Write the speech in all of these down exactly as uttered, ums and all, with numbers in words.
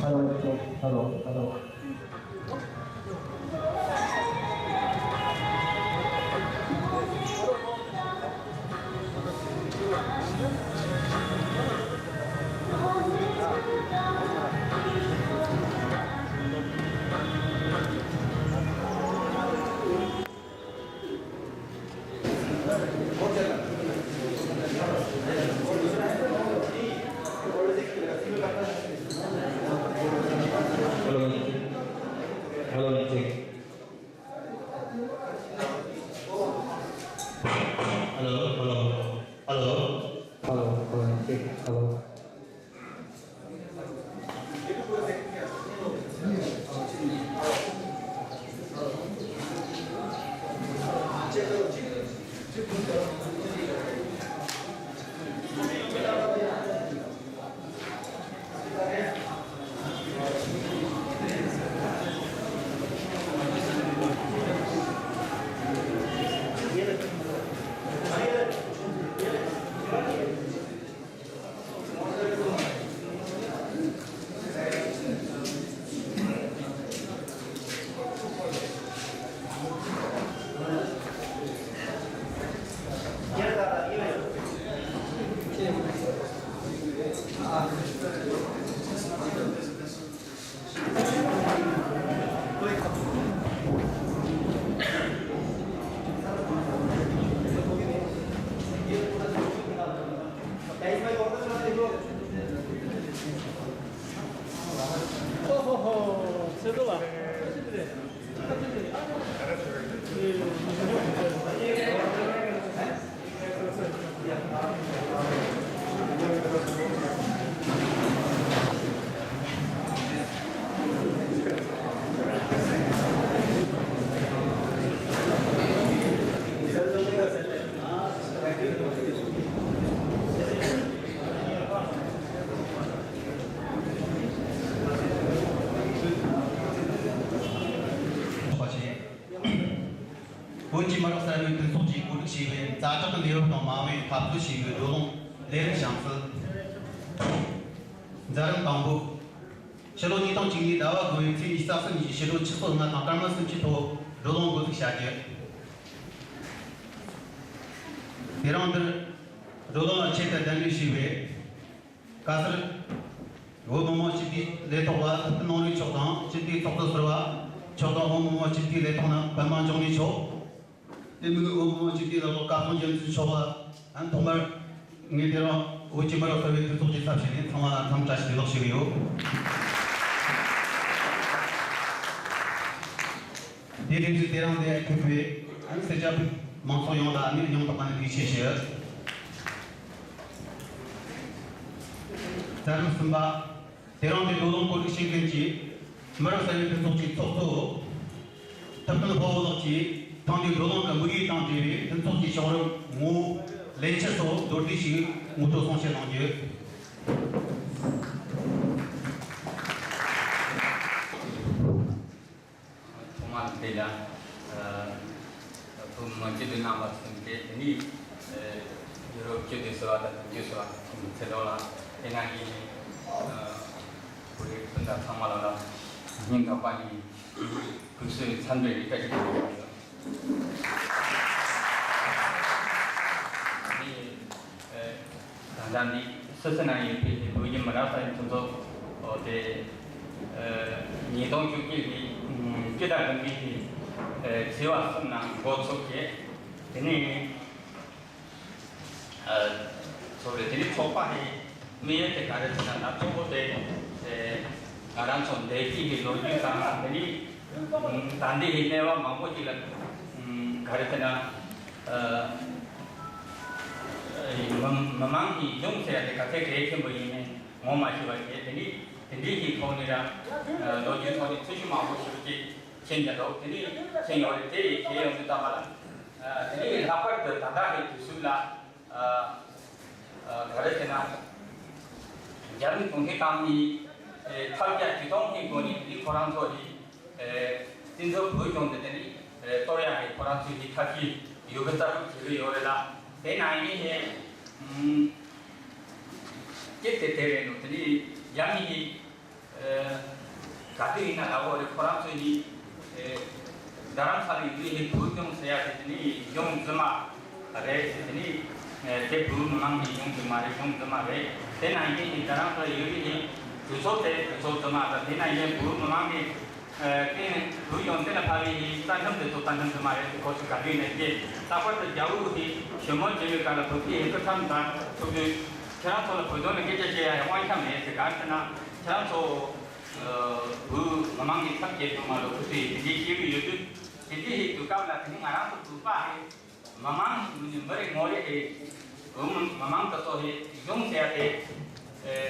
Hello, check. Hello, hello. Hello, check. Hello, hello, hello. Hello, hello, check. Hello. བོད་ཀྱི་མི་རིགས་གསར་པའི་མཐུན་ཚོགས་ཀྱིས་གོ་སྒྲིག་བྱས་པའི་ཛ་དྲག་གི་གནས་བབ་དང་མ་འོངས་པའི་འཐབ་རྩོད་ཞེས་པའི་བགྲོ་གླེང་ལས་རིམ་བྱུང་ཚུལ། མཛད་རིམ་དང་པོ། ཕྱི་ལོ་ཉིས་སྟོང་གཅིག་གཉིས་ཟླ་བ་དགུ་པའི་ཚེས་ཉི་ཤུ་རྩ་གསུམ་ཉིན་གྱི་ཕྱི་དྲོ་ཆུ་ཚོད་ལྔ་དང་སྐར་མ་སུམ་ཅུའི་ཐོག་བགྲོ་གླེང་འགོ་འཛུགས་བྱ་རྒྱུ། དེ་རིང་འདིར་བགྲོ་གླེང་ལ་ཆེད་དུ་གདན་འདྲེན་ཞུས་པའི་བཀའ་ཟུར། བོད་མི་མང་སྤྱི་འཐུས་ལས་ཐོག་པ་ཐུབ་བསྟན་ལུང་རིགས་མཆོག་དང་སྤྱི་འཐུས་ཚོགས་གཙོ་ཟུར་པ་མཆོག་དང་། བོད་མི་མང་སྤྱི་འཐུས་ལས་ཐོག་ནང་པདྨ་འབྱུང་གནས་མཆོག་དེ་མིན་བོད་མི་མང་སྤྱི་འཐུས་ལས་ཐོག་བཀའ་བློན་རྒྱ་མཚོ་མཆོག་ལ་ཐོག་མར་ངས་དེ་རིང་བོད་ཀྱི་མི་རིགས་གསར་པའི་མཐུན་ཚོགས་ཀྱི་ཚབ་བྱས་ནས་ཚང་མ་ལ་འཚམས་འདྲི་བཀྲ་ཤིས་བདེ་ལེགས་ཞུ་གི་ཡོད། དེ་རིང་གི་དེ་རིང་འདིར་ཕེབས་པའི་སེར་སྐྱ་མང་ཚོགས་ཡོངས་ལ་སྙིང་ཐག་པ་ནས་ཐུགས་རྗེ་ཆེ་ཞུ། མཛད་རིམ་གསུམ་པ། དེ་རིང་འདིར་བགྲོ་གླེང་གོ་སྒྲིག་བྱེད་མཁན་གྱི་མི་རིགས་གསར་པའི་མཐུན་ཚོགས་ཀྱི་ཚོགས་གཙོ་ཐུབ་བསྟན་དཔའ་བོ་ལགས་ཀྱིས་ཐེངས་འདིའི་བགྲོ་གླེང་གི་དམིགས་ཡུལ་དང་འབྲེལ་བའི་མཐུན་ཚོགས་ཀྱི་བྱུང་རིམ་ངོ་བོ། ལས་འཆར་སོགས་མདོར་བསྡུས་ཤིག་ངོ་སྤྲོད་གསུང་བཤད་གནང་རྒྱུ། ཐོག་མར་དེ་ལ་ཨ་བོད་མི་སྤྱི་འཐུས་རྣམ་པ་གསུམ་དེ་ནི་ཨ་ཡུ་རོབ་སྤྱི་འཐུས་ཟུར་པ་དང་དོན་གཅོད་ཟུར་པ་ཚེ་རིང་ལགས། དེ་ནང་བཞིན་ཨ་བོད་རིགས་སྤུན་ཟླ་ཚང་མ་ལ་ལ་སྙིང་ཐག་པ་ནས་དགོས་གསོལ་འཚམས་འདྲི་བཀྲ་ཤིས་བདེ་ལེགས་ཞུ། ཨ་ད་ལྟ་འདི་སུད་སི་ནང་ཡོད་པའི་བོད་ཀྱི་མི་རབས་གསར་པའི་མཐུན་ཚོགས་དེ་ཉིས་སྟོང་བཅུ་གཅིག་ལོའི་སྤྱི་ཟླ་དགུ་པའི་ཚེས་པ་གསུམ་ནང་འགོ་ཚུགས་ཏེ། དེ་ནས་ཚོགས་རེད། དེ་ནས་ཚོགས་པ་དེ་དམིགས་ཡུལ་དེ་ག་རེ་ཟེར་ན། ད་ཚོགས་པ་དེ་ང་རང་ཚོ་འདས་ཀྱི་གི་ལོ་རྒྱུས་དང་། དེ་ནས་ད་ལྟའི་གི་གནས་བབ་མང་པོ་ཅིག་ལ་ ག་རེ་ཟེར་ན། ཨ། མི་མི་མང་གི་གཞུང་ཟེར་ཡ་དེ་ག་ཚད་གལ་ཆེན་པོ་ཡིན་མིན་ངོ་མ་ཤེས་པ་བྱས། དེ་འདྲའི་དེ་འདྲའི་གི་ཐོག་ནས་ར། ཨ། ལོ་རྒྱུས་ཐོག་ནས་ཚིག་ཞུ་མང་པོ་ཞིག་ཅིག་ཕྱིན་བཞག་འདུག་དེ་འདྲའི་ཕྱིན་ཡོད་རེད། དེ་ཡི་གལ་ཡོང་དུས་ཙམ་པ་ལ། ཨ། དེ་འདྲའི་ལྷག་པར་དུ་ད་ལྟ་གི་དུས་སུ་ལ། ཨ། ཨ། ག་རེ་ཟེར་ན། རྒྱ་མི་གུང་ཁྲན་ཏང་གིས། ཨེ། ཐབས་བརྒྱ་ཇུས་སྟོང་གི་སྒོ་ནས་ནི་ཁོ་རང་ཚོ་ནི། ཨེ། བཙན་འཛུལ་བོད་ལྗོངས་འདི་དེ་ནི། ཨེ། གཏོར་ཡག་གི་ཁོ་རང་ཚོའི་ནི་ཐབས་ཤེས་ཡོད་གི་ལྟ་གྲུབ་བྱེད་ཀྱི་ཡོད་རེད་ལ། དེ་ནང་བཞིན་ནི། ཨུམ། གཅིག་དེ་དེ་རེད་འདུག་དེ་ནི་རྒྱ་མི་ནི། ཨེ། ག་དུས་ཡིན་ན་ལབ་དགོས་རེད། ཁོ་རང་ཚོས་ནི། ཨེ། རྡ་རམ་ས་ལའི་ཡུལ་ནི་བོད་ལྗོངས་ཟེར་ཡ་དེ་དེ་ནི་གཞུང་རྫུན་མ་རེད་ཟེར། དེ་ནི། ཨེ། དེ་བོད་མི་མང་གི་གཞུང་རྫུན་མ་རེད། གཞུང་རྫུན་མ་རེད། དེ་ནང་བཞིན་ནི་རྡ་རམ་ས་ལའི་ཡུལ་ནི་གྲོས་ཚོགས་དེ་གྲོས་ཚོགས་རྫུན་མ་རེད། དེ་ནང་བཞིན་བོད་མི་མང་གི། ཨེ། དེ་ནི་བོད་ལྗོངས་དེ་ལ་ཕབ་པའི་ནི་རྩ་ཁྲིམས་དེ་ཚོ་རྩ་ཁྲིམས་རྫུན་མ་རེད་ཟེར། ཁོ་ཚོས་ག་དུས་ཡིན་ན་བཤད། ལྷག་པར་དུ་རྒྱ་དབུས་ཀྱི་ཞི་མོལ་བྱེད་པའི་སྐབས་ལ་བོད་པའི་སྐུ་མཚམས་དང་ཐུག་དུས། ཁྱེད་རང་ཚོ་ལ་བོད་དོན་ལ་སྐད་ཆ་བཤད་ཡ་ཡང་དབང་ཆ་མེད་ཟེར། ག་རེ་ཟེར་ན། ཁྱེད་རང་ཚོ། ཨ། བོད་མི་མང་གི་ཚབ་བྱས་སོང་མ་གཏོགས། ཁོ་ཚོས་དེ་འདྲའི་བཤད་ཀྱི་ཡོད་དུས། དེ་འདྲའི་ཞིག་དུས་སྐབས་ལ་དེ་ནི་ང་རང་ཚོ་བོད་པ་རེད། མི་མང་མི་རེད། མི་རེ་ངོ་རེ་རེད། བོད་མི་མི་མང་དེ་ཚོ་རེད། གཞུང་ཟེར་ཡ་དེ། ཨེ།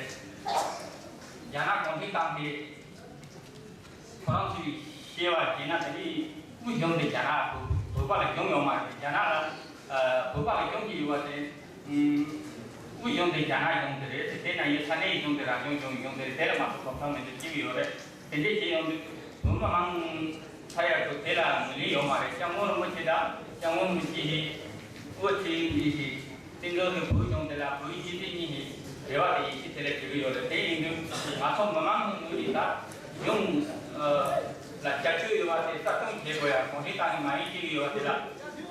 རྒྱ་ནག་གུང་ཁྲན་ཏང་དེ། ཁོ་རང་ཚོས་བཤད་པ་བྱས་ན། དེ་ནི་དབུས་གཞུང་དེ་རྒྱ་ནག་བོད། བོད་པ་ལ་གཞུང་ཡོད་མ་རེད། རྒྱ་ནག་ལ། ཨ། བོད་པ་ལ་གཞུང་གི་ཡོད་པ་དེ། ཨུམ། དབུས་གཞུང་དེ་རྒྱ་ནག་གཞུང་དེ་རེད་ཟེར། དེ་ན་ཡི་ས་གནས་གཞུང་དེ་རང་སྐྱོང་ལྗོངས་ཀྱི་གཞུང་དེ་རེད། དེ་ལ་མ་གཏོགས་གོ་ཐང་མེད་དུ་སྐྱེ་གི་ཡོད་རེད། དེ་འདྲས་བྱས་ཡོང་དུས་བོད་མི་མང་ཚ་ཡག་ཏུ་དེ་ལ་ངོས་ལེན་ཡོད་མ་རེད། སྐྱབས་མགོན་རིན་པོ་ཆེ་དང་། སྐྱབས་མགོན་རིན་པོ་ཆེ་ཡིས་དབུ་ཁྲིད་མི་ཞིག་བཙན་བྱོལ་དུ་བོད་གཞུང་དེ་ལ་བོད་ཡིག་གཅིག་སྒྲིལ་གཉིས་ཀྱི་འབྲེལ་བ་དེ་ཡིན་གཅིག་དེ་ལ་བྱེད་ཀྱི་ཡོད་རེད། དེ་ཡིན་དུས་ང་ཚོ་མི་མང་གི་ངོས་ནས་ད་གཞུང་ལ་རྒྱབ་སྐྱོར་ཡོད་པ་དེ་གསལ་སྟོན་བྱེད་དགོས་ཡ། གུང་ཁྲན་ཏང་གི་མ་ཡིན་བྱེད་ཀྱི་ཡོད་པ་དེ་ལ་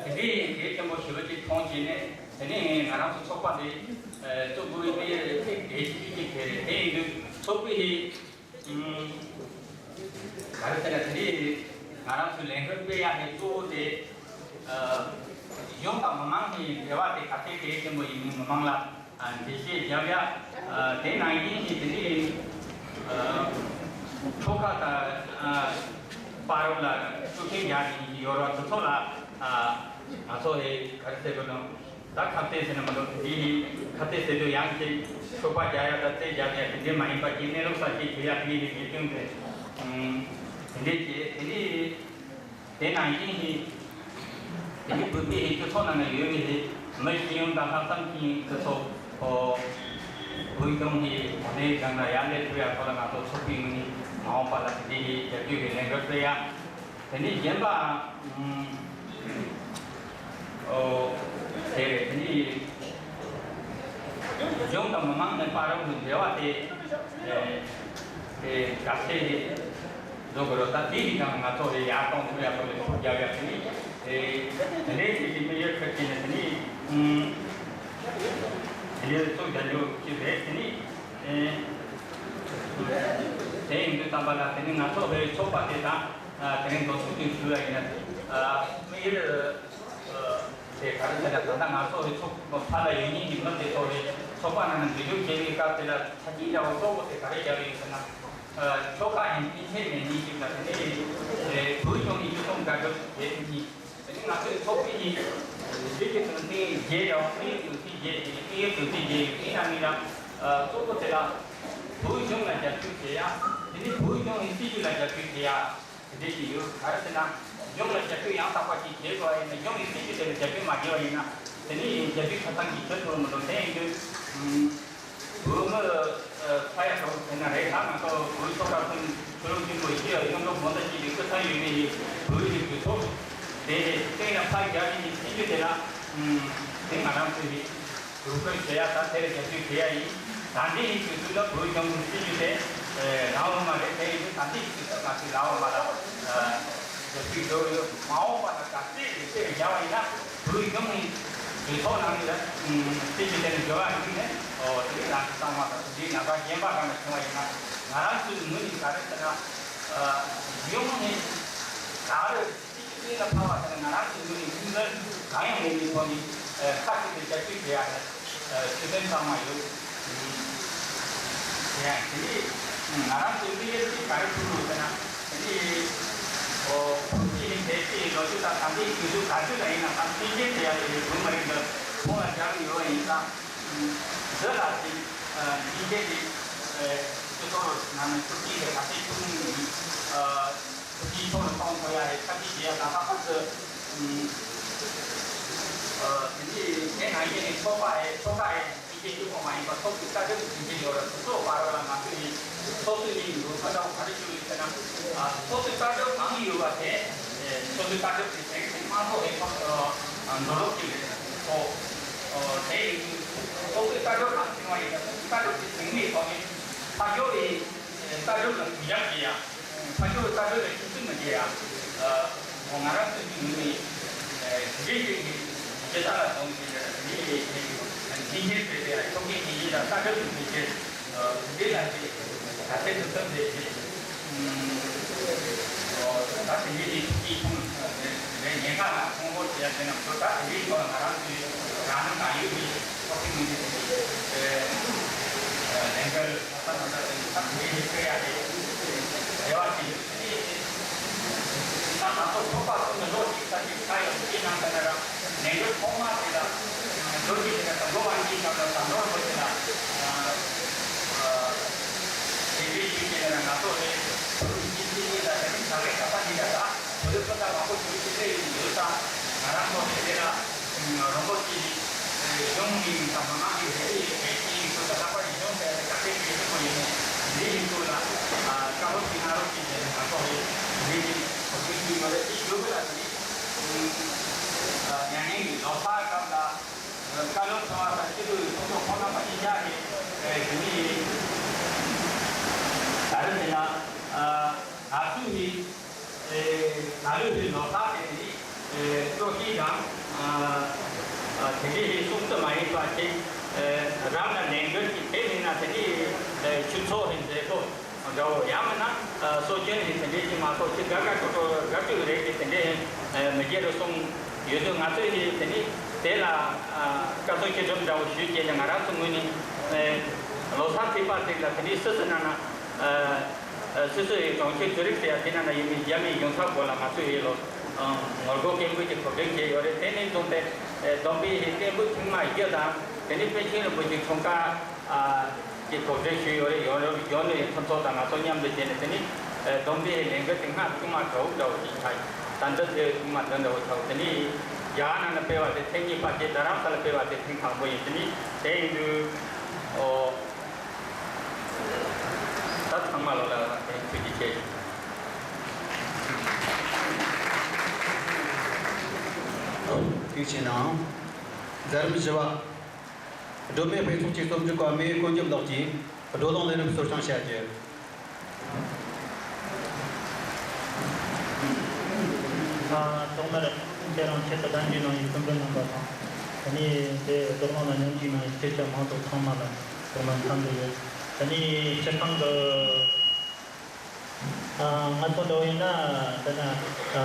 དེ་འདྲའི་གལ་ཆེན་པོ་ཞེ་པོ་ཅིག་མཐོང་བྱས་ནས། དེ་ནས་ང་རང་ཚོ་ཚོགས་པ་འདི་གཙོ་བོ་དེ་གལ་ཆེ་ཤོས་ཅིག་དེ་རེད། དེ་ཡིན་དུས་ཚོགས་པའི་ག་རེ་ཟེར་ན། དེ་ནས་ང་རང་ཚོའི་ལས་འགུལ་སྤེལ་ཡག་གི་གཙོ་བོ་དེ། ཨ། གཞུང་དང་མི་མང་གི་འབྲེལ་བ་དེ་ག་ཚད་གལ་ཆེན་པོ་ཡིན་མིན་མི་མང་ལ། ཨ། འགྲེལ་བཤད་བརྒྱབ་ཡ། ཨ། དེ་ནང་བཞིན་གྱི་དེ་ནས། ཨ། ཆོལ་ཁ་དང་། ཨ། བར་ལ་ཤུགས་རྐྱེན་རྒྱག་བཞིན་ཡོད་རོགས་དེ་ཚོ་ལ། ཨ། ང་ཚོ་ཧེ་ག་རེ་ཟེར་དགོས་དང་། ད་ཁ་གཏད་ཟེར་ན་མི་འདུག་འདི་ནི་ཁ་གཏད་ཟེར་དུས་ཡང་ཅིག་ཤོག་པ་རྒྱག་ཡ་དང་རྩེད་རྒྱག་ཡ་དེ་འདྲས་མ་ཡིན་པ་ཅིག་གནས་ལུགས་གསར་བརྗེ་བྱེད་ཡ་དེ་ནི་རྒྱུ་རྐྱེན་དེ། ཨུམ། དེ་འདྲས་ཀྱི་དེ་ནི་དེ་ནང་བཞིན་ནི་དེ་ནི་བོད་པའི་སྤྱི་ཚོགས་ནང་ན་ཡོད་པའི་མི་ཤེས་ཡོན་དང་ལྷག་བསམ་ཅན་དེ་ཚོ། ཨོ། བོད་གཞུང་གི་གོ་གནས་སྒང་ལ་ཡར་སླེབས་ཐུབ་ཡ་ཐོག་ལ་ང་ཚོ་ཚོགས་པའི་ངོས་ནས་མ་འོངས་པ་ལ་དེ་འདྲས་ཀྱི་རྒྱབ་སྐྱོར་གྱི་ལས་འགུལ་སྤེལ་ཡ། དེ་ནས་གཞན་པ། ཨུམ། ཨོ། དེ་རེད། དེ་ནས་གཞུང་དང་མི་མང་གཉིས་བར་གྱི་འབྲེལ་བ་དེ། ཨེ། དེ་ག་ཚད་བཟོ་དགོས་རེད། ད་དེ་ཡི་སྒང་ང་ཚོ་ལ་ཡར་གཏོང་ཐུབ་ཡ་ཐོག་ལ་ཐུགས་རྒྱབ་ཡ། དེ་ནས་དེ་དེ་འདྲའི་ཞིག་གི་དམིགས་ཡུལ་ཁུར་གྱིས་ནས། དེ་ནས། ཨུམ། དེ་འདྲའི་ཚོགས་རྒྱག་རྒྱུ་ཞིག་རེད། དེ་ནས། ཨེ། དེ་ཡིན་དུས་ཙམ་པ་ལ་དེ་ནི་ང་ཚོ་བོད་ཚོགས་པ་དེ་དང་། ཨ། དེ་རིང་འགོ་ཚུགས་དུས་ཞུ་ཡ་ཡིན་ན། ཨ། དམིགས་ཡུལ། ཨ། དེ་ག་རེ་ཟེར་ན། ད་ལྟ་ང་ཚོ་བོད་ཚོགས་པ་ལ་ཡོད་མཁན་གྱི་མི་དེ་ཚོ་བོད་ཚོགས་པ་ནང་ནས་འཛུལ་ཞུགས་བྱེད་པའི་སྐབས་དེ་ལ་ཆ་རྐྱེན་འདྲ་བོ་གཙོ་བོ་དེ་ག་རེ་བརྒྱབ་ཡོད་ཟེར་ན། ཨ། ཆོལ་ཁ་ཡིན་ཕན་ཆད་མེད་མཁན་ཞིག་ལ། དེ་ནས་བོད་གཞུང་གི་སྤྱི་ཚོགས་འགག་སྒྲུབ་བྱེད་མཁན། དེ་ནི་ང་ཚོའི་ཚོགས་པའི་གཞི་གི་དོན་ཚན་བརྒྱད་དང་། དམིགས་ཡུལ་དོན་ཚན་བརྒྱད་ཀྱི་དམིགས་ཡུལ་དོན་ཚན་བརྒྱད་ཡོད། དེ་ནང་ནས་ལ། ཨ། གཙོ་བོ་དེ་ལ་བོད་གཞུང་ལ་རྒྱབ་སྐྱོར་བྱེད་ཡ། དེ་ནི་བོད་གཞུང་གི་སྲིད་བྱུས་ལ་རྒྱབ་སྐྱོར་བྱེད་ཡ། དེ་འདྲ་ཞིག་ཡོད། ག་རེ་ཟེར་ན། གཞུང་ལ་རྒྱབ་སྐྱོར་ཡང་དག་པ་ཞིག་བྱེད་དགོས་པ་ཡིན་ན། གཞུང་གི་སྲིད་བྱུས་དེ་ལ་རྒྱབ་སྐྱོར་མ་བྱས་པ་ཡིན་ན། དེ་ནི་རྒྱབ་སྐྱོར་ཆ་ཚང་གིས་བྱེད་ཐུབ་མི་འདུག་དེ་ཡིན་དུས། ཨུམ། བོད་མི་ཚ་ཡག་ཐོག་ཟེར་ན་རེད། ད་ང་ཚོ་བོད་ཆོལ་ཁ་གསུམ་ཆོས་ལུགས་ཆེན་པོ་བཞི་ཡ་ཡོངས་རྫོགས་གང་ཟག་གཅིག་གི་སྐུ་ཚབ་ཡོད་མཁན་གྱི་བོད་ཀྱི་གྲོས་ཚོགས་དེ་སྟེང་ལ་ཕར་རྒྱབ་ནས་ཀྱི་སྲིད་བྱུས་དེ་ལ། ཨུམ། དེ་ང་རང་ཚོས་རུ་སྐུལ་བྱེད་ཡ་དང་དེར་རྒྱབ་སྐྱོར་བྱེད་ཡ་ཡིན། ད་ལྟའི་དུས་ཚོད་ལ་བོད་གཞུང་གི་སྲིད་བྱུས་དེ་ལའང་མ་རེད། དེ་ཡིན་དུས་ད་ལྟའི་དུས་ཚོད་ང་ཚོས་ལའང་མ་ལ་རྒྱབ་སྐྱོར་ཞུ་གི་ཡོད། མ་འོངས་པ་ལ་ག་ཚད་ལས་བྱེད་རྒྱག་པ་ཡིན་ན། བོད་གཞུང་གི་གྲོས་ཚོགས་ནང་ལ་སྲིད་བྱུས་དེ་ནི་འགྱུར་བ་འགྲོ་གི་ནས། ཨོ། དེ་རིང་ང་ཚོ་ཚང་མ་དང་དེ་འདྲའི་ལམ་ཁ་གཞན་པ་གང་ལ་བྱུང་བ་ཡིན་ན། ང་རང་ཚོའི་ངོས་ནས་ག་རེ་ཟེར་ན། ཨ། གཞུང་ནས་ག་རེ་སྲིད་བྱུས་གཏན་ལ་ཕབ་པ་དེ་ལ་ང་རང་ཚོའི་ངོས་ནས་ཁྲིམས་འགལ་གང་ཡང་མེད་པའི་ཐོག་ནས། ཨ། མཐའ་གཅིག་ཏུ་རྒྱབ་སྐྱོར་བྱེད་ཡ་རེད། ཨ། ཞུ་དོན་ཚང་མ་ཡོད། དེ་ཡང་དེ་ནི་ང་རང་ཚོའི་དམིགས་ཡུལ་དེ་ག་རེ་བྱུང་ཡོད་ཟེར་ན། དེ་ནི། ཨོ། བོད་ཀྱི་ནི་བོད་ཀྱི་ལོ་རྒྱུས། ད་ལྟའི་དུས་ཚོད་ག་དུས་ལ་ཡིན་ན་ད་མཐུན་རྐྱེན་དེ་ཡང་དེ་རིང་མ་རིང་དུ་ཁོང་ལ་སྦྱར་གྱི་ཡོད་པ་ཡིན་ཙང་། འདི་ལ་དེ་མཐུན་རྐྱེན་དེ་སྤྱི་ཚོགས་ནང་ནས་ཐུགས་རྗེ་ཆེ། ད་ལྟའི་ཐུགས་སྨོན་ཡིན། ཐུགས་རྗེ་ཐོག་ནས་གཏོང་ཐུབ་ཡ་རེད། ཐབས་ཤེས་བྱེད་ཡ་དང་ལྷག་པར་དུ། དེ་ནས་དེ་ནང་བཞིན་ནས་ཚོགས་པ་ཡི་ཚོགས་པ་ཡི་མཐུན་རྐྱེན་གཅིག་པོ་མ་ཡིན་པར་ཚོགས་པའི་ལྟ་གྲུབ་ཀྱི་མཐུན་རྐྱེན་ཡོད་རེད། སོ་སོ་བར་ལ་ང་ཚོ་ཡི་ཚོགས་གཙོས་ནས་ཡིན་འདུག་ཁ་བྱང་ག་རེ་ཞུ་ཡོད་ཟེར་ན། ཚོགས་པའི་ལྟ་གྲུབ་གང་ཡོད་པ་དེ་ཚོགས་པའི་ལྟ་གྲུབ་དེ་ཚང་མ་ཚོགས་པའི་ཐོག་འགྲོ་ལུགས་ཅིག་རེད། ཨོ། དེ་ཡིན་དུས་ཚོགས་པའི་ལྟ་གྲུབ་གང་ཡིན་པ་ཡིན་ན་ཚོགས་པའི་ལྟ་གྲུབ་དེ་ཟིན་ནས་ཐོག་ནས་ཕ་ཇོ་ཡི་ལྟ་གྲུབ་ལ་གུས་ཞབས་བྱེད་ཡ། ཕ་ཇོ་ལྟ་གྲུབ་ལ་ཤུགས་རྐྱེན་མི་བྱེད་ཡ། ང་རང་ཚོའི་ངོས་ནས་དེ་འདྲའི་ཞིག་གི་ཇི་ལྟར་ལ་གཏོང་གི་རེད། དེ་འདྲའི་མཐུན་རྐྱེན་བྱས་ཏེ་ཆོག་མཆན་དེ་ཡིན་ལ་ལྟ་གྲུབ་ཀྱི་མཐུན་རྐྱེན་དེ་འདྲའི་ལ་ཞིག་ད་ཆེད་དུ་བཏོན་ཏེ་ཞིག་ད་དེ་འདྲའི་ཞིག་གིས་ཁོང་ངས་ཉེན་ཁ་ལ་ཁོང་ཧོར་བྱེད་ཡ་བྱས་ན་ད་དེ་འདྲའི་ཐོག་ལ་ང་རང་ཚོའི་རང་ནང་ཡོད་པའི་ཆོག་མཆན་མི་འདུག་ལས་འགུལ། ད་ལྟ་ད་ལྟ་དེ་ད་དེ་རེད་ཟེར་ཡ་དེ་རེ་བ་ཞིག་ཡོད། ད་ང་ཚོ་ཚོགས་པ་ཚོ་ནི་ལོ་གཅིག་ཙམ་ཞིག་ཆགས་ཡོད་དེ་ནང་ལྟར་ན་ལས་འགུལ་ཐོག་མ་དེ་ལ་ལོ་གཅིག་དེ་ལ་ལོ་བ་གཅིག་ཙམ་ལ་ད་ནོར་བ་དེ་ལ་དེ་འདྲའི་ཞིག་དེ་ལ་ང་ཚོ་ལས་ཚོགས་པའི་སྤྱི་འཐུས་གཉིས་ལ་དེ་ནི་བྱ་བའི་ཁ་པར་གཉིས་ལ་ད་བོད་པ་ད་མང་པོ་ཞིག་ཅིག་སླེབས་ཡོད་ད་ང་རང་ཚོ་དེ་དེ་ལ། རོང་པོ་སྐྱིད་གཞུང་གི་དང་མི་མང་གི་རེ་ཡི་རེ་སྐྱིད་ཡིན་ཁུལ་དང་ལྷག་པར་གཞུང་དེ་ག་ཚད་ཅིག་ཡིན་པོ་ཡིན་ནས་འདི་ཡིན་ཁུལ་ལ་བཀའ་སློབ་ཀྱི་ང་རོགས་ཀྱི་རེ་ང་ཚོ་རེ་རེ་ཡིན་གོ་ཚུལ་ཞུས་ཡོད་རེད། དེ་ཞུ་གི་ལ་དེ་ནི་ཉན་ཉན་གྱི་ལོ་གསར་སྐབས་ལ་བཀའ་སློབ་ཚོ་བ་དང་སྤྱི་འཐུས་ཚོགས་གཙོ་ཁོང་རྣམ་པ་གཉིས་ཆ་གི་རེ་ཞུ་ནི་ཡིན། ད་རེས་དེ་ན་ང་ཚོ་ནི། ཨེ། ང་ལོས་ཧི་ལོ་ཁ་དེ་ནི་ཨེ་ཀྲོ་ཤི་དང་ཨ་ཨ་དེ་འདྲའི་ཧི་སུམ་ཙི་མ་ཡིན་པ་ཅིག་ཨེ་རང་ལ་ལས་འགུལ་གྱི་དེ་མིན་ན་དེ་ནི་ཨེ་ཆུ་ཚོད་ཧི་མཛད་ཐོ་འདྲ་བོ་ཡང་མིན་ན་ཨ་སྲོལ་རྒྱུན་ཧི་དེ་འདྲའི་ཅིག་མ་གཏོགས་ཅིག་དགའ་དགའ་སྤྲོ་སྤྲོ་དགའ་སྤྲོ་རེད་ཅིག་དེ་འདྲའི་ཧི་ཨེ་མི་བརྗེད་རུ་སོང་ཡོད་དུས་ང་ཚོས་ཧི་དེ་ནི་དེ་ལ་ཨ་བཀའ་ཚོད་ཁྱེད་ཚོ་འདྲ་བོ་ཞུས་རྗེས་ནས་ང་རང་ཚོ་ངོས་ནས་ཨེ་ལོ་གསར་ཚེས་པ་དེ་ལ་དེ་འདྲའི་སི་སི་ནང་ན་ཨ། སོ་སོ་ཡི་གྲོང་ཁྱེར་ཛུ་རིག་ཟེར་ཡ་དེ་ནང་ན་ཡོད་མི་རྒྱ་མིའི་གཞུང་ཚབ་སྐོར་ལ་ང་ཚོ་ཡི་ལོ་ངོ་རྒོལ་སྐད་འབོད་ཀྱི་གོ་སྒྲིག་བྱས་ཡོད་རེད། དེ་ནས་བཟུང་སྟེ་བསྡོམས་པས་ཡི་སྐད་འབོད་ཐེངས་མ་བཞི་དང་དེ་ནས་པཎ་ཆེན་རིན་པོ་ཆེའི་འཁྲུངས་སྐར་གྱི་གོ་སྒྲིག་ཞུས་ཡོད་རེད། ཡོད་རེད། ཡོད་ནས་ཕུན་ཚོགས་དང་ང་ཚོ་མཉམ་དུ་བྱས་ནས་དེ་ནས་བསྡོམས་པས་ཡི་ལས་འགུལ་དེ་སྔ་ཐེངས་མ་དྲག་དྲག་ཞིག་ཆགས། ད་འདི་དེ་ཐེངས་མ་འདི་འདྲ་བོ་ཆགས། དེ་ནས་རྒྱ་གར་ནང་ལ་སྤེལ་བ་དེ་ཐེངས་གཉིས་པ་བྱས། རྡ་རམ་ས་ལ་སྤེལ་བ་དེ་ཐེངས་དང་པོ་ཡིན། དེ་ནས་དེ་ཡིན་དུས་ཨོ། ད་ཚང་མ་ལོ་ལ་ཐུགས་རྗེ་ཆེ། ཐུགས་རྗེ་གནང་། མཛད་རིམ་བཞི་པ། སྒྲོལ་མའི་དཔེ་ཚོགས་ཀྱི་རྩོམ་སྒྲིག་པ་རྨེའུ་ཀུན་རྒྱལ་ལགས་ཀྱིས་བགྲོ་གླེང་ལས་རིམ་གཙོ་སྐྱོང་བྱ་རྒྱུ། ཐོག་མར་ཁྱེད་རང་ཆེད་དུ་གདན་ཞུས་གནང་བའི་སྐུ་མགྲོན་རྣམ་པ་དང་། དེ་ནས་དེ་བགྲོ་གླེང་ལ་མཉམ་ཞུགས་གནང་བའི་སྐྱེས་ཆེན་མང་ཚོགས་ཚང་མ་ལ་ཐོག་མར་འཚམས་འདྲི་ཡོད། དེ་ནས་སྤྱིར་བཏང་གི་ང་ཚོ་འདྲ་བོ་ཡིན་ན་དེ་ན་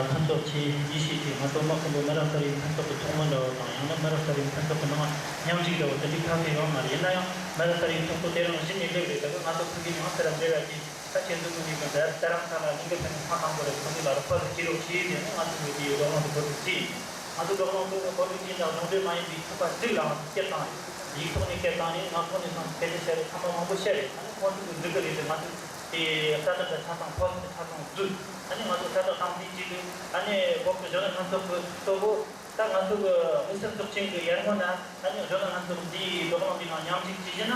ཕུན་ཚོགས་ཆེ་ཡིད་ཆེས་ཆེ། ང་ཚོ་མི་ཁོང་པོ་མི་རབས་གསར་བའི་ཕུན་ཚོགས་ཀྱི་ཐོག་མ་འདྲ་བོ་དང་། ཡང་ན་མི་རབས་གསར་བའི་ཕུན་ཚོགས་ཀྱི་ནང་མཉམ་ཞུགས་འདྲ་བོ་དེ་འདྲའི་ཁ་ཤས་ཡོད་མ་རེད། ཡིན་ན་ཡང་མི་རབས་གསར་བའི་ཕྱོགས་གཏོགས་དེ་རིང་གཞི་ནས་སླེབས་རེད། ད་གི་ང་ཚོ་ཕ་གིའི་ནང་སེ་ར་འབྲེལ་བ་གྱིས། ད་ཁྱེད་ཚོ་ངོས་ནས་ཀྱང་རྡ་རམ་ས་ལ་གླིང་གེ་ཕན་ཐེངས་དང་པོ་རེད། ཁོང་ཚོ་ལ་རོགས་པ་ཟིག་བྱེད་རོགས་བྱེད་ཟེར་ནས་ང་ཚོ་ངོས་ཀྱིས་བགྲོ་གླེང་དེ་གོ་སྒྲིག་བྱས། ང་ཚོ་བགྲོ་གླེང་དེ་གོ་སྒྲིག་བྱས་ནས་གཞུང་འབྲེལ་མ་ཡིན་པའི་ཚོགས་པ་གཅིག་ལའང་སྐད་བཏང་རེད། ཡིག་ཐོག་ནས་སྐད་བཏང་རེད། ངག་ཐོག་ནས་སང་སྐད་ཆ་བཤད་རེད། ཚང་མ་མང་པོ་བཤད་རེད། ཨ་ནི་ཁོང་ཚོ་གི་འགྲིག་གི་རེད་ཟེར། ང་ཚོ་དེ་ས་ཐག་དང་ཆ་ཚང་ཕོ་སི་དང་ཆ་ཚང་བསྡུས། ཨ་ནི་ང་ཚོ་ས་ཐག་དང་དེའི་གཅིག་ཏུ་ཨ་ནི་བོད་ཀྱི་གཞོན་ནུ་ལྷན་ཚོགས་ཀྱི་གཙོ་བོ། ད་ང་ཚོ་གི་དམིགས་བསལ་ཚོགས་ཆེན་གྱི་ཡར་སྔོན་ལ་ཨ་ནི་གཞོན་ནུ་ལྷན་ཚོགས་འདིའི་བགྲོ་གླེང་འདིའི་ནང་མཉམ་ཞུགས་བྱེད་བཞིན་ན།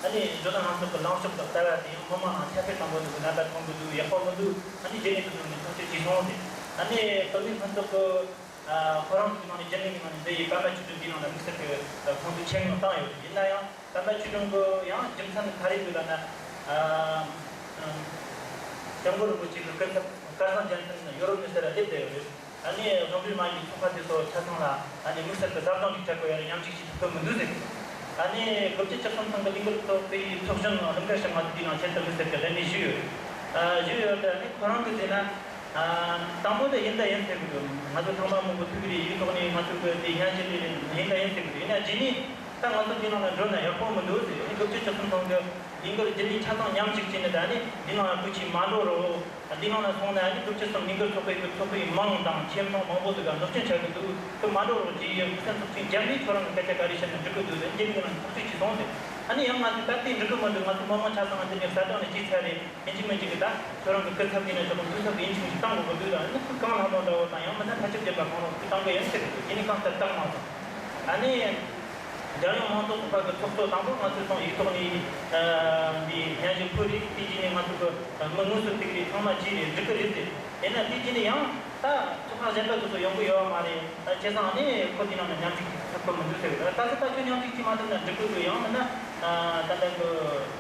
ཨ་ནི་གཞོན་ནུ་ལྷན་ཚོགས་ཀྱི་ལངས་ཕྱོགས་དང་ལྟ་བ་དེ་ཡང་མི་མང་ནང་ཁྱབ་སྤེལ་གཏོང་དགོས་འདུག་གི་རྣམ་པ་མཐོང་གི་འདུག་ཡག་པོ་མི་འདུག་ཨ་ནི་རྗེས་ནས་དུ་འགྲོ་ནས་ཐག་གཅོད་བྱས་སོང་ཟེར། ཨ་ནི་བོད་མིའི་ལྷན་ཚོགས་ཀྱི་ཁོ་རང་ཚོའི་ནང་ནས་རྒྱུན་ལས་ཀྱི་ནང་ནས་འདི་ཡི་པད་མ་ཆོས་སྒྲོན་འདིའི་ནང་ལ་དམིགས་བསལ་གྱི་ཁོང་ཚོས་ཆེད་མངགས་བཏང་ཡོད་རེད། ཡིན་ན་ཡང་པད་མ་ཆོས་སྒྲོན་གྱི་ཡང་རྒྱུ་མཚན་ག་རེ་འདུག་ལབ་ན། སྐྱབས་མགོན་རིན་པོ་ཆེ་གི་སྐུ་ཚབ་སྐལ་བཟང་རྒྱལ་མཚན་ཡོ་རོབ་ནས་སེ་ར་སླེབས་བསྡད་ཡོད་རེད། ཨ་ནི་གཞུང་འབྲེལ་མ་ཡིན་པའི་ཚོགས་པ་དེ་ཚོ་ཆ་ཚང་ལ་ཨ་ནི་དམིགས་བསལ་གྱི་ཟབ་སྦྱོང་ཞིག་སྤྲད་དགོས་ཡ་རེད། མཉམ་ཞུགས་ཞིག་ཐུབ་ཀྱི་མི་འདུག་ཟེར། ཨ་ནི་དགུ་བཅུ་གྱ་གསུམ་ཐེངས་ཀྱི་ལས་འགུལ་ཚོགས་པའི་ཚོགས་གཞོན་ལིང་གེ་ཧྲི་མ་དེ་དེའི་ནང་ཆེད་དུ་དམིགས་བསལ་གྱི་གདན་འདྲེན་ཞུས་ཡོད། ཨ་ཞུས་ཡོད་དེ་ཨ་ནི་ཁོ་རང་གིས་བྱས་ན། ཨ་དང་པོ་དེ་ཡིན་ད་ཡིན་ཟེར་གི་འདུག་ང་ཚོ་ཚང་མ་མང་པོ་ཐུག་གི་རེད། ཡིག་ཐོག་ནས་ང་ཚོ་གི་དེ་སྙན་ཞུ་དེ་ཡིན་ད་ཡིན་ཟེར་གི་འདུག་ཡིན་ན་རྗེས་ནས་ད་ང་ཚོ་འདི་ནང་ལ་འགྲོ་ན་ཡག་པོ་མི་འདུག་ཟེར། ཨ་ནི་དགུ་བཅུ་གྱ་གསུམ་ཐེངས་ཀྱི། ལས་འགུལ་རྒྱུན་ལས་ཆ་ཚང་མཉམ་ཞུགས་བྱས་ནས་ད་ནི་འདི་ནང་ལ་བོད་ཆས་མ་འགྲོ་རོགས། འདི་ནང་ལ་སོང་ན་ནི་དྲུག་ཅུ་གསུམ་ལས་འགུལ་ཚོགས་པའི་གི་ཚོགས་པའི་མིང་དང་ཁྱིམ་ཚང་མང་པོ་ཟིག་ག་མནོག་ཆེན་ཆགས་ཀྱི་འདུག་གི་མ་འགྲོ་རོགས་ཅེས་ཡང་ཁུ་སིམ་ཚོགས་ཆེན་རྒྱབ་ནས་ཁྱོད་རང་གི་སྐད་ཆ་ག་རེ་བཤད་ན་འགྲིག་གི་འདུག་ཟེར་འགྱེད་མི་རང་ཚོགས་གཙོས་ཀྱིས་གསུངས་ཏེ། ཨ་ནི་ཡང་ང་ཚོས་ད་ལྟའི་འགྲིག་གི་མི་འདུག་ང་ཚོ་མི་མང་ཆ་ཚང་ང་འདི་ནས་གསལ་བསྒྲགས་ནས་ཅིག་ཚར་རེད། ཡིན་གཅིག་མིན་གཅིག་གི་ད་ཁྱོད་རང་གི་སྐུ་ཚབ་ཡིན་ན་ཆོག་གི་འཐུས་ཚབ་ཡིན་གཅིག་མིན་གཅིག་བཏང་དགོས་ཀྱི་འདུག་ལ། ཨ་ནི་ཁོས་གང་ལྷ་མོ་འདྲ་བོ་དང་ཡང་མིན་ན་ཐ་ཆབ་རྒྱབ་པ་གང་རུང་ཁོས་བཏང་གི་ཡིན་ཟེར་གི་འདུག་ཡིན་ནའི་གང་ལྟར་བཏང་མ་སོང་། ཨ་ནི་རྒྱལ་ཡོངས་མང་གཙོ་ཚོགས་པ་གི་ཚོགས་གཙོ་དང་པོ་ང་ཚོས་སོང་ཡིག་ཐོག་ནས་འདི་སྙན་ཞུ་ཕུལ་རེད། དེ་རྗེས་ནས་ང་ཚོ་གི་མི་དངོས་སུ་ཐུག་རེད། ཚང་མ་བྱས་རེད། འགྲིག་གི་རེད་ཟེར། ཡིན་ན་དེ་རྗེས་ནས་ཡང་ད་ཚོགས་ཁག་གཞན་པ་དེ་ཚོ་ཡོང་གི་ཡོད་མ་རེད། ད་བྱས་ཙང་ཨ་ནི་ཁོ་དེ་ནང་ནས་མཉམ་ཞུགས་ཐུབ་ཀྱི་མི་འདུག་ཟེར་གི་འདུག་ད་ཚོད་ད་ཁྱོད་མཉམ་ཞུགས་བྱས་མ་ཐུབ་ན་འགྲིག་གི་འདུག་ཡང་མིན་ན་ད་ལྟ་གི་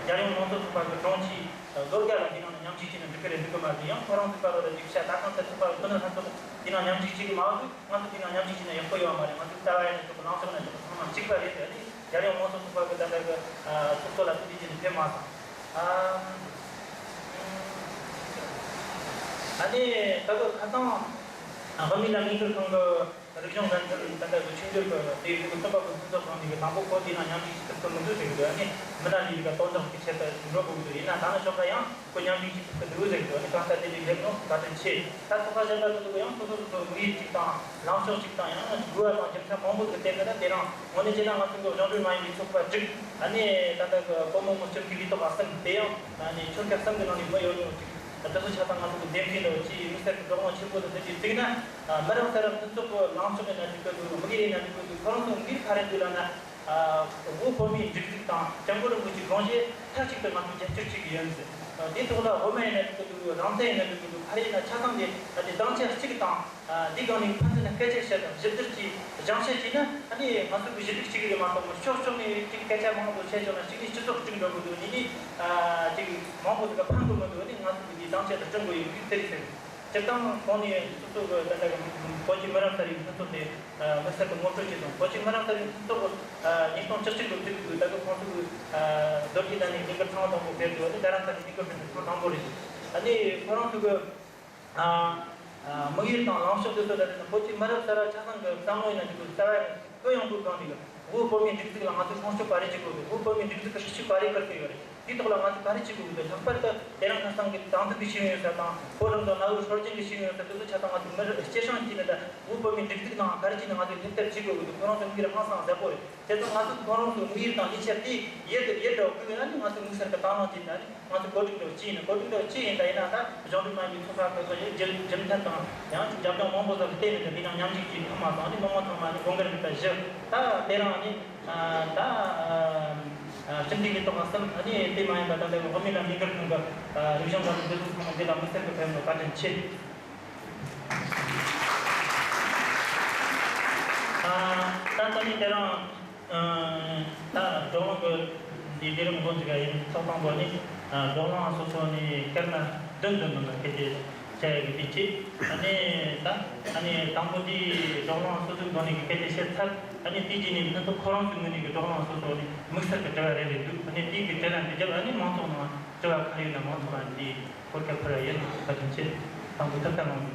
རྒྱལ་ཡོངས་མང་གཙོ་ཚོགས་པ་གི་དྲུང་ཆེ་ལོ་དགའ་ལགས་འདི་ནང་ལ་མཉམ་ཞུགས་བྱས་ན་འགྲིག་གི་རེད་འགྲིག་གི་མ་རེད། ཡང་ཁོ་རང་ཚོའི་བར་ལ་རེ་ཞིག་བྱ། ད་ཐང་ཚད་ཚོགས་པ་ཀུན་ལ་ལྷན་ཚོགས་འདི་ནང་མཉམ་ཞུགས་བྱེད་གི་མ་འོས། ང་ཚོ་འདི་ནང་མཉམ་ཞུགས་བྱས་ན་ཡག་པོ་ཡོད་མ་རེད། ང་ཚོའི་ལྟ་བ་ཡང་ན་ཚོགས་པ་ནང་ཚོགས་ན་ཚོགས་པ་ཚང་མ་གཅིག་པ་རེད་ཟེར་ནས་རྒྱལ་ཡོངས་མང་གཙོ་ཚོགས་པ་གི་ད་ལྟ་གི་ཚོགས་གཙོ་ལགས་ཚོ་འདི་བྱས་ནས་ཕེབས་མ་སོང་། ཨ་ནི་ད་གི་ཁ་སང་དབུ་མའི་ལམ་ལས་འགུལ་ཁང་གི་རིག་གཞུང་འགན་འཛིན་ད་ལྟ་གི་ཆིབས་བསྒྱུར་གི་དེ་རིགས་ཀྱི་རྩོམ་པ་པོ་མཐུན་ཚོགས་ཁང་ནས་གི་དང་པོ་ཁོ་དེ་ནང་མཉམ་ཞུགས་ཐུབ་ཀྱི་མི་འདུག་ཟེར་གི་འདུག་ཨ་ནི་མི་སྣ་ལས་རིགས་ལ་དོ་འདང་གི་ཆེད་དུ་འགྲོ་དགོས་ཀྱི་འདུག་ཡིན་ན་ད་ནི་ཞོགས་ཀ་ཡང་ཁོ་མཉམ་ཞུགས་ཐུབ་ཀྱི་འདུག་ཟེར་གི་འདུག་ཨ་ནི་གང་ལྟར་དེ་ལས་སླེབས་ནོ་བཀའ་དྲིན་ཆེ། ད་ཚོགས་པ་གཞན་པ་ཚོ་ཡང་སོ་སོ་སོ་སོ་དམིགས་ཡུལ་གཅིག་དང་ལངས་ཕྱོགས་གཅིག་དང་ཡང་དགོས་པ་དང་རྒྱུ་མཚན་མང་པོ་ཟིག་བརྟེན་གི་ན་དེ་རིང་དངོས་གནས་བྱས་ན་ང་ཚོ་གི་གཞུང་འབྲེལ་མ་ཡིན་པའི་ཚོགས་པ་བསྒྲིགས། ཨ་ནི་ད་ལྟ་གི་བོད་མི་མང་སྤྱི་འཐུས་ལས་ཐོག་ལ་གསུམ་དེ་ཡང་ཨ་ནི་ཆོལ་ཁ་གསུམ་གི་ནང་ནས་མི་ཡོད་ནོ་གཅིག་ད་ལྟ་ཚོ་ཆ་ཚང་ང་ཚོ་གི་འདེམས་ཤེས་འདྲ་བོ་ཅིག་དམིགས་བསལ་གི་འགྲོ་ལམ་ཆེན་པོ་དང་དེ་དུས་བརྩིས་ན། མི་རབས་གསར་རབས་མཐུན་ཚོགས་ཀྱི་ལངས་ཕྱོགས་ཡིན་ན་འགྲིག་གི་འདུག་དམིགས་ཡུལ་ཡིན་ན་འགྲིག་གི་འདུག་ཁོ་རང་ཚོ་དམིགས་ཡུལ་ག་རེ་འདུག་ལབ་ན། བོད་བོད་མིའི་སྒྲིག་འཛུགས་དང་སྐྱབས་མགོན་རིན་པོ་ཆེའི་དགོངས་བཞེད་མཐའ་གཅིག་ཏུ་ང་ཚོས་རྒྱབ་སྐྱོར་བྱེད་ཀྱི་ཡིན་ཟེར། དེ་ཐོག་ལ་དབུ་མ་ཡིན་ན་འགྲིག་གི་འདུག་རང་བཙན་ཡིན་ན་འགྲིག་གི་འདུག་ག་རེ་ཡིན་ན་ཆ་ཚང་དེ་ད་ལྟའི་སྡིངས་ཆ་གཅིག་དང་། འདི་སྒང་ནས་ཕན་ཚུན་ལ་སྐད་ཆ་བཤད་དང་ཞིབ་བསྡུར་གྱིས་སྦྱང་བཤད་བྱས་ན་ཨ་ནི་ང་ཚོ་གི་གཞི་སྒྲིག་གཅིག་རེད་མ་གཏོགས་མི་ཕྱོགས་ཕྱོགས་ནས་ཅིག་སྐད་ཆ་མང་པོ་བཤད་བྱུང་ན་གཅིག་ནས་སྤྱི་ཚོགས་སྒྲིག་འགྲོ་གི་འདུག་གཉིས་ནས་ཅིག་མང་པོ་ཟིག་ག་ཕན་གི་མི་འདུག་ཨ་ནི་ང་ཚོ་གི་འདི་སྡིངས་ཆ་དེ་སྐྲུན་དགོས་ཡོད་འདུག་དེ་རེད་ཟེར། སྤྱིར་བཏང་གོང་ནས་སོ་སོ་གི་ད་ལྟ་གི་བོད་ཀྱི་མི་རབས་གསར་བའི་མཐུན་ཚོགས་དེ་དམིགས་བསལ་གྱི་ངོ་སྤྲོད་བྱས་སོང་། བོད་ཀྱི་མི་རབས་གསར་བའི་མཐུན་ཚོགས་ཉིས་སྟོང་བཅུ་གཅིག་ལོ་དུས་ཀྱི་ད་གི་ཁོང་ཚོ་གི་རྡོ་རྗེ་གདན་ནས་ལས་འགུལ་ཐེངས་དང་པོ་ཕེབས་དུས་ཨ་ནི་རྡ་རམ་ས་ལའི་ལས་འགུལ་ཕེབས་ནས་ཐེངས་དང་པོ་རེད། ཨ་ནི་ཁོ་རང་ཚོ་གི་དམིགས་ཡུལ་དང་ལངས་ཕྱོགས་དེ་ཚོ་ལ་བལྟས་ན་བོད་ཀྱི་མི་རབས་གསར་བ་ཆ་ཚང་གི་བསམ་བློ་ཡིན་ན་འགྲིག་གི་རྩ་བ་ཡིན་ན་ཀུན་ཡོང་པོའི་སྒང་ནས་བོད་བོད་མིའི་སྒྲིག་འཛུགས་ལ་ང་ཚོས་སྲུང་སྐྱོབ་ག་རེ་བྱེད་དགོས་གི་བོད་བོད་མིའི་སྒྲིག་འཛུགས་ཀྱི་སྲིད་ཇུས་ག་རེ་བཀར་ཟེར་ཡོད་རེད། དེའི་ཐོག་ལ་ང་ཚོས་ག་རེ་བྱེད་དགོས་གི་འདུག་ལྷག་པར་དུ་དེ་རིང་ཁ་སང་གི་དྭང་བསྒྲིགས་ཀྱི་ཤེས་ཡོན་ས་དང་བོད་རང་དང་གནའ་བོའི་སྲོལ་རྒྱུན་གྱི་ཤེས་ཡོན་ས་དེ་ཚོ་ཆ་ཚང་ང་ཚོས་མི་རབས་སྐྱེད་སྲིང་བྱས་ནས་ད་བོད་བོད་མིའི་སྒྲིག་འཛུགས་ནང་ག་རེ་བྱས་ནས་ང་ཚོས་སླེབས་ཐབས་བྱེད་དགོས་གི་འདུག་ཁོ་རང་ཚོ་མི་རབས་ཧང་སང་ཟབ་པོ་རེད། དེ་ཚོ་ང་ཚོ་ཁོ་རང་ཚོའི་དམིགས་ཡུལ་དང་ལས་འཆར་དེ་ཡོད་དུ་ཡོད་འགྲོ་དགོས་ན་ནི་ང་ཚོ་དམིགས་བསལ་གྱི་དང་བླངས་བྱས་ན་ནི་ང་ཚོ་གོ་སྒྲིག་འགྲོ་ཅི་ཡིན་ན་གོ་སྒྲིག་འགྲོ་ཅི་ཡིན་ད་ཡིན་ན་ད་གཞུང་འབྲེལ་མ་ཡིན་པའི་ཚོགས་པ་ཁག་ཚོ་ཡི་རྒྱུ་རྒྱུ་མཚན་དང་ཡང་རྒྱབ་ལྗོངས་མང་པོ་ཟིག་ལ་བལྟས་ནས་ད་འདི་ནང་མཉམ་ཞུགས་ཀྱིས་ཐུབ་མ་སོང་ནི་མི་མང་ཚང་མ་ནི་དགོངས་འགལ་མེད་པ་བཞི་ད་དེ་རང་ནི་ད་སྤྱི་འཐུས་ཀྱི་ཐོག་ལ་གསུམ་ནི་དེ་མ་ཡིན་པ་ད་ལྟ་བའི་དབུ་མའི་ལམ་ལས་འགུལ་ཁང་གི་རིག་གཞུང་འགན་འཛིན་ཚོགས་ཁང་འདི་ལ་དམིགས་བསལ་གྱི་ཕེབས་ནོ་བཀའ་དྲིན་ཆེ། ད་ད་ནི་དེ་རང་ད་བགྲོ་གླེང་གི་འདི་ལས་རིམ་འགོ་འཛུགས་ཡ་ཡིན། ཐོག་དང་པོ་ནི་བགྲོ་གླེང་སོ་སོ་ནི་སྐར་མ་བདུན་བདུན་ནང་ལ་སྐད་ཆ་བཤད་ཡ་གི་དུས་ཆེད། ཨ་ནི་ད་ཨ་ནི་དང་པོ་དེ་བགྲོ་གླེང་སོ་སོའི་སྒོ་ནས་གི་སྐད་ཆ་བཤད་ཚར། ཨ་ནི་དེ་རྗེས་ནས་མཐུན་ཚོགས་ཁོ་རང་ཚོའི་ངོས་ནས་གི་བགྲོ་གླེང་སོ་སོ་ནི་དམིགས་བསལ་གི་དྲི་བ་རེ་རེ་འདུག་ཨ་ནི་དེ་གི་དྲི་བ་འདི་རྒྱབ་ཨ་ནི་མང་ཚོགས་ནང་དྲི་བ་ག་ཡོད་ན་མང་ཚོགས་ལ་འདི་བཀོད་ཁྱབ་ཕུལ་ར་ཡིན། བཀའ་དྲིན་ཆེ། དང་པོ་ཐུབ་ཐབས་གནང་རོགས།